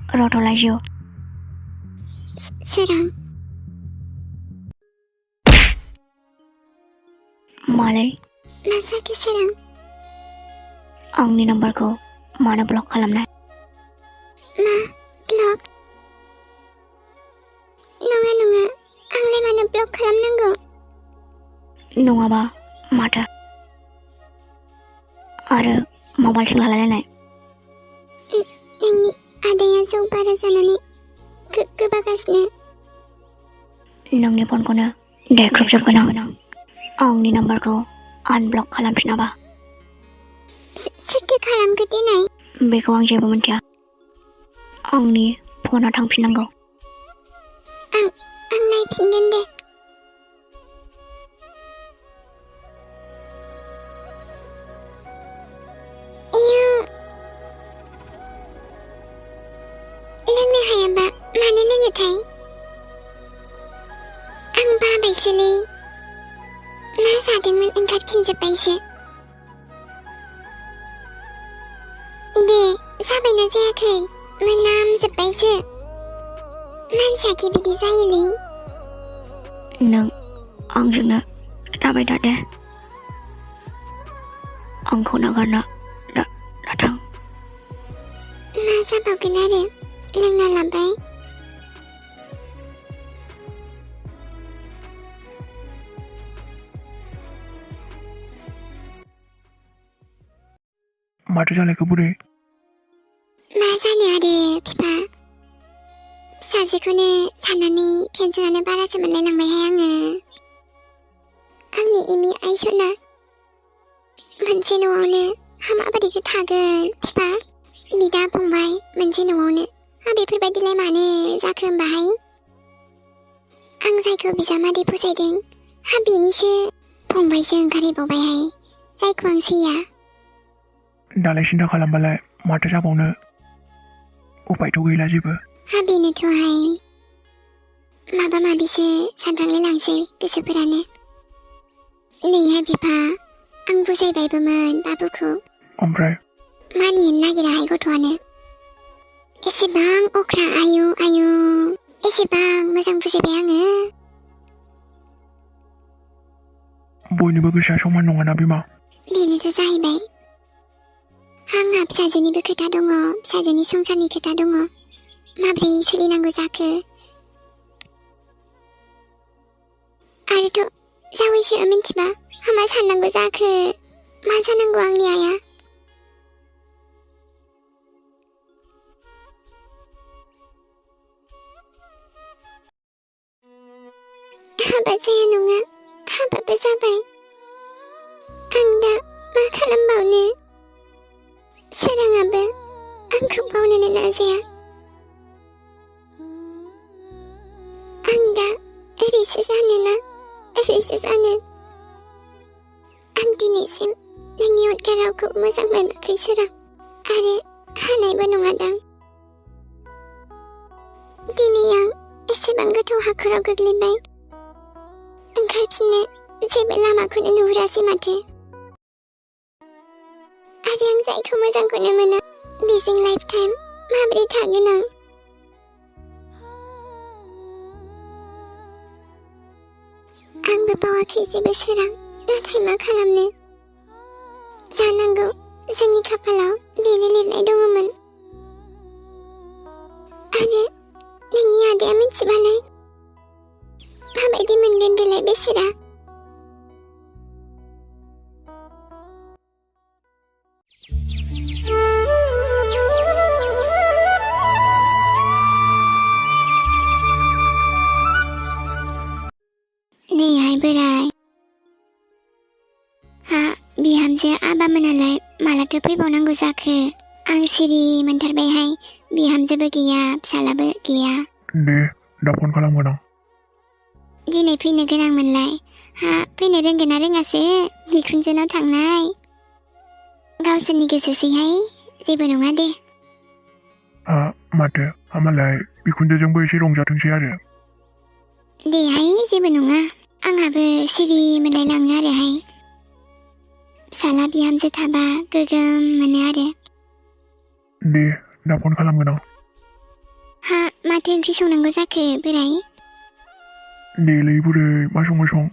रथ'लायजिउ सोरां मालै मा जाखो सोरां? आंनि नाम्बारखौ मानो ब्लक खालामनाय? मा ब्लक? नङा नङा, आंलाय मानो ब्लक खालामनांगौ? नङाबा माथो आरो मबाइलथिं लालायलायनाय? नोंनि आदाया जौ बारा जानानै गोबागासिनो। नोंनि फनखौनो देख्रुबजोबगोन आं आंनि नाम्बारखौ आनब्लक खालामफिनाबा। सोरथो खालामखो देनाय? बेखौ आं जेबो मिन्थिया। आंनि फना थांफिननांगौ। आं नायफिनगोन दे। लोंनो हायाबा मानो लोङोथाय? आं बाबायसोलै। मा जादोंमोन ओंखारफिनजोब्बायसो। दे जाबायना जायाखै? मोनामजोब्बायसो। मानसियाखि बिदि जायोलै। नों आंजोंनो थाबाय था दे। आंखौ नागारना दाथां। मा जाबावगोन आरो? लोंना लाबाय। माथो जालायखो बुरै? मा जानो आरो बिफा? फिसाजोखौनो साननानै टेनसनानो बारासो मोनलायलांबायहाय आङो। आंनि एमि आइसना मोनसे न'आवनो माबायदिसो थागोन बिफा? बिदा फंबाय मोनसे न'आवनो बेफोरबायदिलाय मानो जाखो होमबाहाय? आं जायखौ बिजामादै फसायदों बेनिसो फंबायसो ओंखारहैबावबायहाय, जायखौ आं सैया। दालाय सिन्था खालामबालाय माथो जाबावनो? उपायथ' गैला जेबो। बेनोथ'हाय माबा माबिसो सानफ्लांलाय लांसै गोसोफोरानो। नैहाय बिफा, आं बुजायबायबोमोन बाबुखौ। ओमफ्राय? मानिनो नागिराहाय गथ'आनो। एसेबां अख्रा आयु आयु, एसेबां मोजां बुजायबाय आङो। बयनिबो गोसोआ समान नङाना बिमा। बेनोथ' जाहैबाय। आंहा फिसाजोनिबो खोथा दङ, फिसाजोनि संसारनि खोथा दङ। माब्रै सोलिनांगौ जाखो? आरोथ' जावैसो मिन्थिबा मा साननांगौ जाखो? मा जानांगौ आंनि आइया? हाबा जाया नङा, हाबाबो जाबाय। आं दा मा खालामबावनो? सोराङाबो आंखौ बावनोनो नाजाया। आं दा ओरैसो जानो ना ओरैसो जानो? आं दिनैसिम नोंनि अनगा रावखौ मोजां मोनाखै सोरां, आरो हानायबो नङादां। दिनै आं एसेबां गोथौ हाखराव गोग्लैबाय। ओंखारफिननो जेबो लामाखौनो नुहुरासै माथो। आरो आं जायखौ मोजांखौनो मोना, बेजों लाइफ टाइम माबोरै थागोन आं? आंबो बावाखै जेबो सोरां, नाथाय मा खालामनो? जानांगौ जोंनि खाफालाव बेनो लिरनाय दङमोन। आरो नोंनि आदाया मिथिबालाय माबायदि मोनगोन बेलाय बेसोरा? नैहाय बोराय, बिहामजो आबामोनालाय मालाथो फैबावनांगौ जाखो? आं सिरि मोनथारबायहाय। बिहामजोबो गैया, फिसालाबो गैया। दे दा फन खालामगोन आं। दिनै फैनो गोनांमोनलाय, फैनो रोंगोन ना रोङासो बिखुनजोनाव थांनाय? गावसोरनि गोसोसैहाय, जेबो नङा दे। माथो मालाय बिखुनजोजोंबो एसे रंजाथोंसै आरो। देहाय जेबो नङा, आंहाबो सिरि मोनलायलाङो आरोहाय। फिसाला बिहामजो थाबा गोगोम मोनो आरो। दे दा फन खालामगोन आं। माथो ओंख्रि संनांगौ जाखो बोराय? देलै बुरै मा संबाय सं।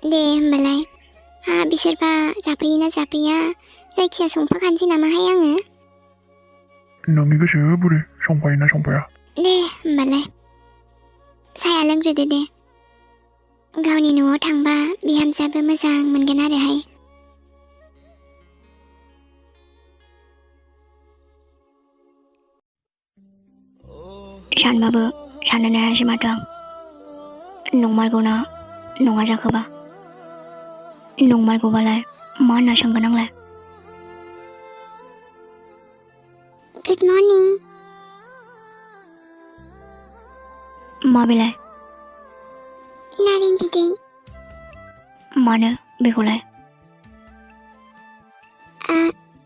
दे होमबालाय। हा बिसोरबा जाफैयोना जाफैया जायखिया संफाखानोसै नामाहाय आङो? नोंनि गोसो बुरै संफायोना संफाया। दे होमबालाय। साया लोंग्रोदो दे। गावनि न'आव थांबा बिहामजोआबो मोजां मोनगोन आरोहाय। सानबाबो साननो हायासै माथो आं। नंमारगौना नङा जाखोबा? नंमारगौबालाय मा होनना सोंगोन आंलाय? Good morning. माबेलाय? नारें बिदै। मानो बेखौलाय?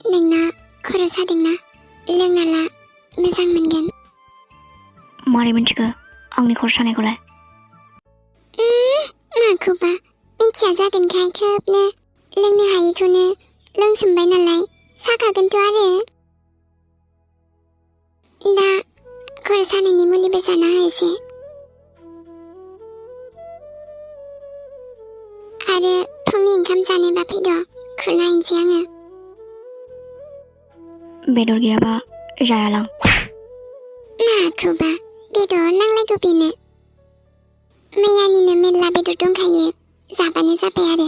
नोंना खर' सादोंना? लोंना ला मोजां मोनगोन। मारै मिन्थिखो आंनि खर' सानायखौलाय? माखौबा मिन्थिया जागोनखाय खोबनो लोंनो हायैखौनो लोंसोमबाय नालाय साखागोनथ' आरो। दा खर' सानायनि मुलिबो जाना हो एसे। आरो फुंनि ओंखाम जानोबा फैद' खुरनायनोसै आङो। बेदर गैयाबा जायालां। माखौबा बेदर नांलायगौ बेनो? मैयानिनो मेरला बेदर दंखायो जाबानो जाबाय आरो।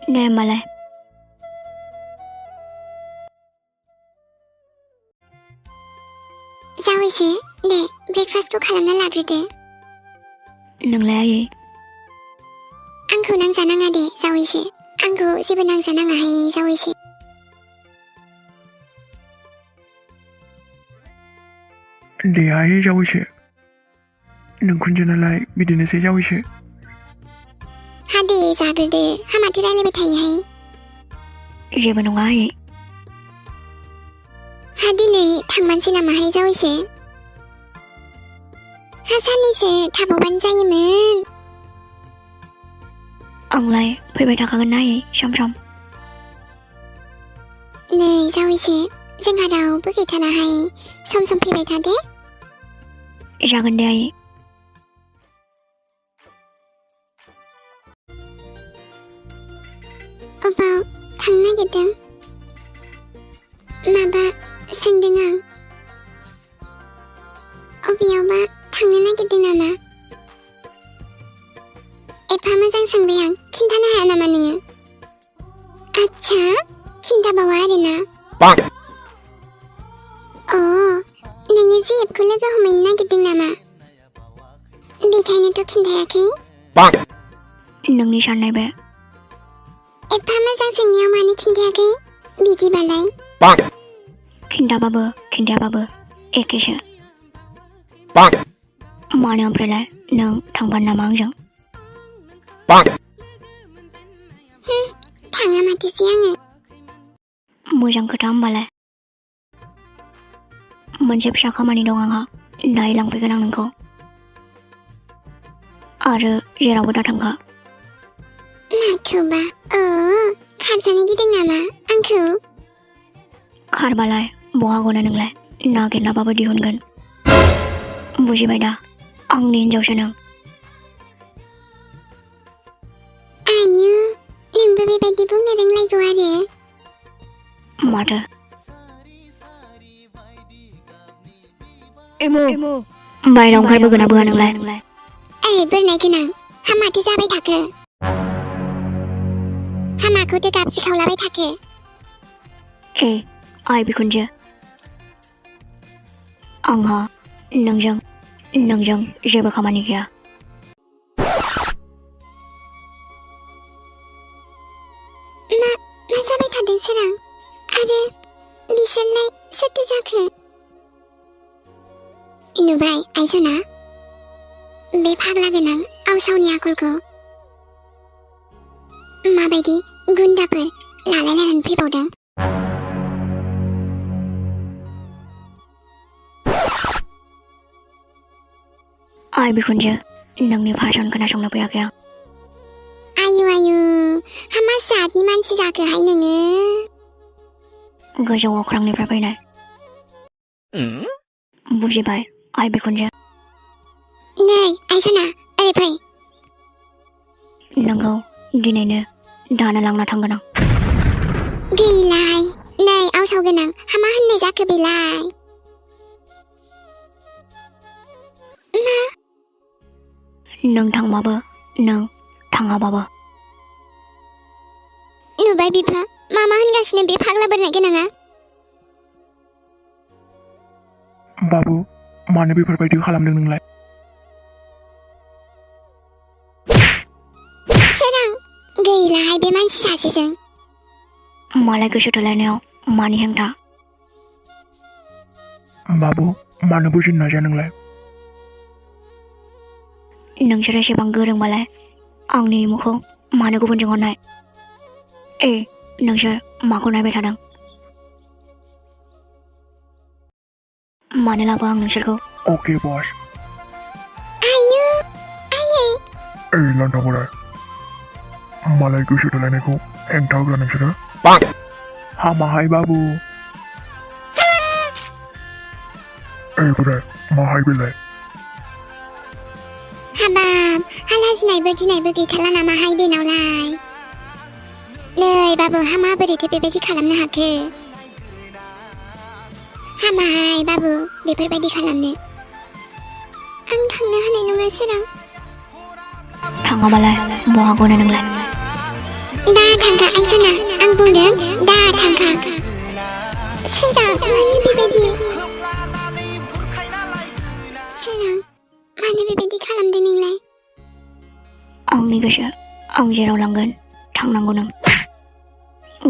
दे होमबालाय। जावैसो दे ब्रेकफास्टखौ खालामना लाग्रोदो। नोंलाय आयै? आंखौ नांजानाङा दे जावैसो। आंखौ जेबो नांजानाङाहाय जावैसो। देहाय जावैसो। नोंखुनजो नालाय बिदिनोसै जावैसो। हा दे जाग्रोदो। हा माथो रायलायबाय थायोहाय? जेबो नङा आयै। हा दिनै थांमारसै नामाहाय जावैसो? हा साननैसो थाबावबानो जायोमोन। आंलाय फैबाय थाखागोन ना आयै सम सम। नै जावैसो जोंहा रावबो गैथाराहाय सम सम फैबाय था दे। जागोन दे आयै। अबाव थांनो नागिरदों? माबा सोंदों आं। अबेयावबा थांनो नागिरदों नामा? एफा मोजां सोंबाय आं खिन्थानो हाया नामा नोङो? आच्छा खिन्थाबावा आरोना? नोङो जेबखौ लोगो हमहैनो नागिरदों नामा? बेखायनोथ' खिन्थायाखै? नोंनि साननाय बे। एफा मोजां सोंनायाव मानो खिन्थायाखै बिदिबालाय? खिन्थाबाबो खिन्थायाबाबो एखेसो। मानो ओमफ्रायलाय नों थांफानो नामा आंजों? थाङा माथोसै आङो। मोजां खोथा होमबालाय। मोनसे फिसा खामानि दं आंहा। दाहाय लांफैगोन आं नोंखौ। आरो जेरावबो दाथांखा। माखौबा? खारजानो गिदों नामा आंखौ? खारबालाय बहा गनो नोंलाय? नागिरनाबाबो दिहुनगोन। बुजिबाय दा? आंनि हिनजावसो नों। आयु नोंबो बेबायदि बुंनो रोंलायगौ आरो? माथो? बायह्रायाव ओंखारबोगोन ना बोआ नोंलाय? ओइ बोरनाय गोनां हा माथो जाबाय थाखो? हा माखौथो गाबसि खावलाबाय थाखो? ए आइ बिखुनजो, आंहा नोंजों जेबो खामानि गैया। मा जाबाय थादों सोरां? आरो बिसोरलाय सोरथो जाखो? नुबाय आइसना बे फाग्ला गोनां आवसावनि आखलखौ? माबायदि गुन्दाफोर लालायलायनानै फैबावदों? आइ बिखुनजो, नोंनि भाषण खोनासंनो फैयाखै आं। आयु हा मा जातनि मानसि जाखोहाय नोङो? गोजौ अख्रांनिफ्राय फैनाय बुजिबाय आइ बिखुनजो। नै आइसना ओरै फै। नोंखौ दिनैनो दानो लांना थांगोन आं। गैलाय नै आवसाव गोनां हामा होननाय जाखो बेलाय। मा? नों थांबाबो नों थाङाबाबो। नुबाय बिफा मा होनगासिनो बे फाग्ला बोरनाय गोनाङा। बाबु मानो बेफोरबायदि खालामदों नोंलाय? सोरां गैलाहाय बे मानसि सासेजों। मालाय गोसो थोलायनायाव मानि हेंथा? बाबु मानो बुजिनो नाजाया नोंलाय? नोंसोर एसेबां गोरोंबालाय आंनि इमुखौ मानो गुबुनजों हरनाय? नोंसोर माखौ नायबाय थादों? मानो लाबो आं नोंसोरखौ? अके बस। आयु आयै। लान्था बोराय मालाय गोसो थोलायनायखौ हेंथा होग्रा नोंसोरो? हामाहाय बाबु। बोराय माहाय बेलाय? हाबाब हालाजिनायबो गिनायबो गैथारला नामाहाय बेनावलाय। नै बाबु हामा बोरैथो बेबायदि खालामनो हाखो? हामाहाय बाबु बेफोरबायदि खालामनो। आं थांनो हानाय नङा सोरां। थाङाबालाय बहा गनो नोंलाय? दा थांखा आइसना आं बुंदों दा थांखा। सोरां मानो बेबायदि? सोरां मानो बेबायदि खालामदों नोंलाय? आंनि गोसो आं जेराव लांगोन थांनांगौ नों।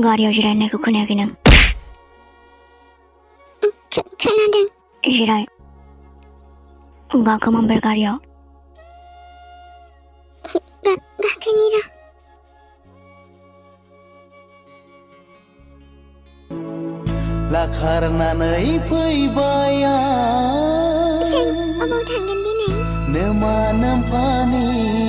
गारियाव जिरायनायखौ खोनायाखै नों? खोनादों। जिराय। गाखोमानबे गारियाव। गाखोनि र'। लाखारनानै फैबाय आं अबाव थांगोन दिनै? नोमा नाम्फानिफ्राय।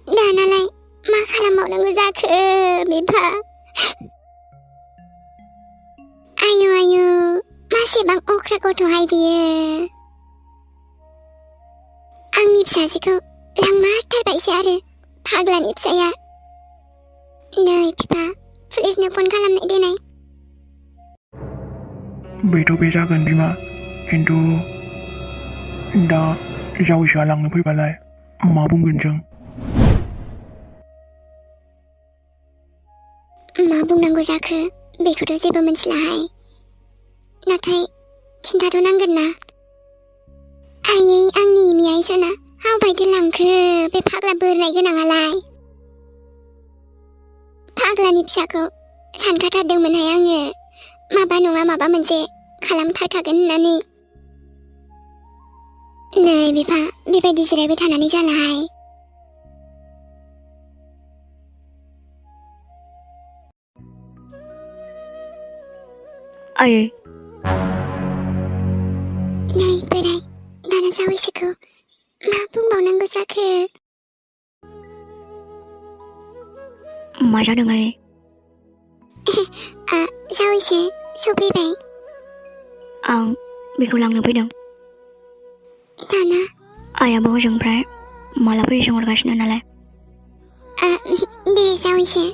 दानालाय मा खालामबावनांगौ जाखो बिफा? आयु आयु मासेबां अख्रा गथ'हाय बियो। आंनि फिसाजोखौ लांमारथारबायसो आरो फाग्लानि फिसाया। नै बिफा पुलिसनो फन खालामनाय देनाय। बेथ' बे जागोन बिमा, खिन्थु दा जावैसोआ लांनो फैबालाय मा बुंगोन जों? मा बुंनांगौ जाखो बेखौथ' जेबो मिथिलाहाय। नाथाय खिन्थाथ' नांगोन ना। आयै आंनि इमियाइ सना हावबायदि लांखो बे फाग्ला बोरनाय गोनाङालाय। फाग्लानि फिसाखौ सानखाथारदोंमोनहाय आङो माबा नङा माबा मोनसे खालामथारखागोन होननानै। नै बिफा बेबायदि जिरायबाय थानानै जालाहाय। आयै नै बोराय दाना जावैसोखौ मा बुंबावनांगौ जाखो? मा जादों आयै? जावैसो सफैबाय। आं बेखौ लांनो फैदों। दाना आइयाबो हजोंनिफ्राय माला फैयो सोंहरगासिनो नालाय। दे जावैसो